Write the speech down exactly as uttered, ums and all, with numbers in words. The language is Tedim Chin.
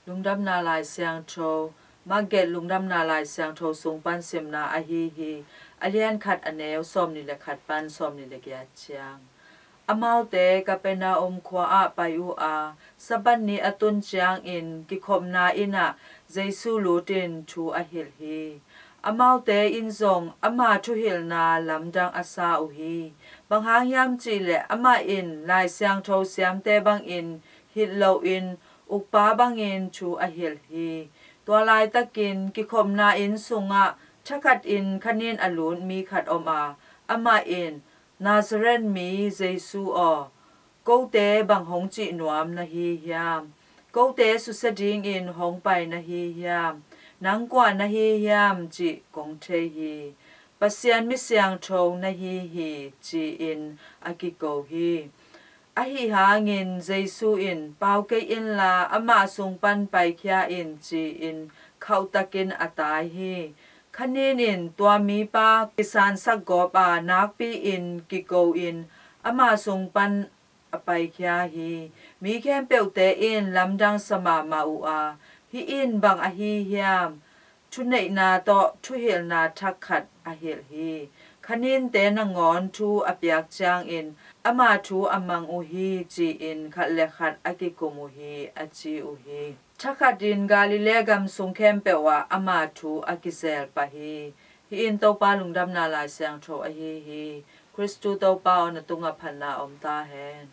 Lungdamna Lai Siangtho, Mark gelh Lungdamna Lai Siangtho sung pan simna ahi hi. A lian khat, a neu sawmnih le khat pan sawmnih le giat ciang. Amaute Capernaum khua ah pai uh a, Sabbath ni a tun ciangin kikhopna inn ah Jesu lutin thu a hilh hi. Amaute in zong ama thuhilhna lamdang a sa uh hi. Bang hang hiam cih leh amah in Lai Siangtho siamte bangin hilh loin ukpa bangin thu a hilh hi. Tua laitakin kikhopna inn sungah thakhatin khanin a lut mi khat om a, amah in, "Nazareth mi Jesu aw, kote bang hong cih nuam na hi hiam? Kote susia dingin hong pai na hi hiam? Nang kua na hi hiam cih kong thei hi. Pasian mi siangtho na hi hi," ci-in a kiko hi. Ahi hangin Jesu in, "Pau kei inla, amah sung pan paikhia in," ci-in khauhtakin a tai hi. Khanin in tua mipa kisansak gawp a, nakpi-in kiko-in ama sung pan a paikhia hi. Mi khempeuhte in lamdang sa mahmah uh a, "Hih in bang ahi hiam? Thuneihna tawh thuhilhna thak khat a hilh hi. Khaninte nangawn thu a piak ciangin ama thu a mang uh hi," ci-in khat le khat a kikum uh hi, a ci uh hi. Thakhatin Galilee gam sung khempeuh ah ama thu a kizel pah hi. Hih in Topa Lungdamna Lai Siangtho ahi hi. Khristu Topa aw, na tungah phatna om ta hen.